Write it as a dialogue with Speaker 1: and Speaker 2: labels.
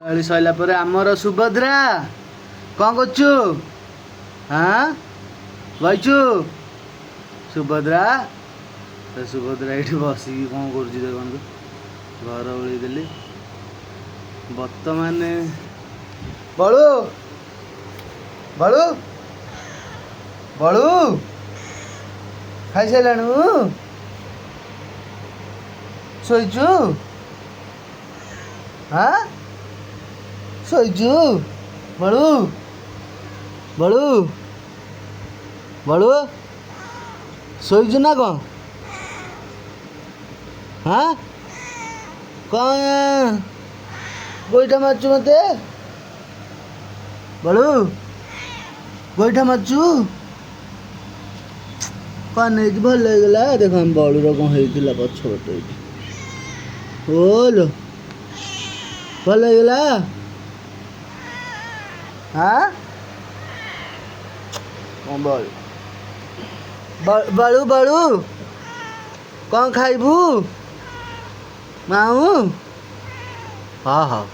Speaker 1: ଓଳି ସରିଲା ପରେ ଆମର ସୁଭଦ୍ରା, କ'ଣ କରୁଛୁ? ହଁ, ବଇଛୁ ସୁଭଦ୍ରା? ତ ସୁଭଦ୍ରା ଏଇଠି ବସିକି କ'ଣ କରୁଛି ଦେଖନ୍ତୁ। ଘର ଓଳେଇଦେଲି ବର୍ତ୍ତମାନ। ବଳୁ, ବଳୁ, ବଳୁ, ଖାଇସାରିଲାଣୁ? ଶୋଇଛୁ? ହଁ, ଶୋଇଛୁ? ବଳୁ, ବଳୁ, ବଳୁ, ଶୋଇଛୁ ନା କ'ଣ? ହଁ, କ'ଣ ଗୋଇଠା ମାରୁଛୁ ମତେ? ବଳୁ, ଗୋଇଠା ମାରୁଛୁ? କ'ଣ ହେଇଛି? ଭଲ ହେଇଗଲା? ଦେଖ, ଆମ ବଳୁର କ'ଣ ହେଇଥିଲା ପଛପଟେ ଏଇଠି। ଓଲୋ, ଭଲ ହେଇଗଲା? ହଁ, କ'ଣ ବଳୁ, ବଳୁ, ବଳୁ, କ'ଣ ଖାଇବୁ ମାଉ? ହଁ ହଁ।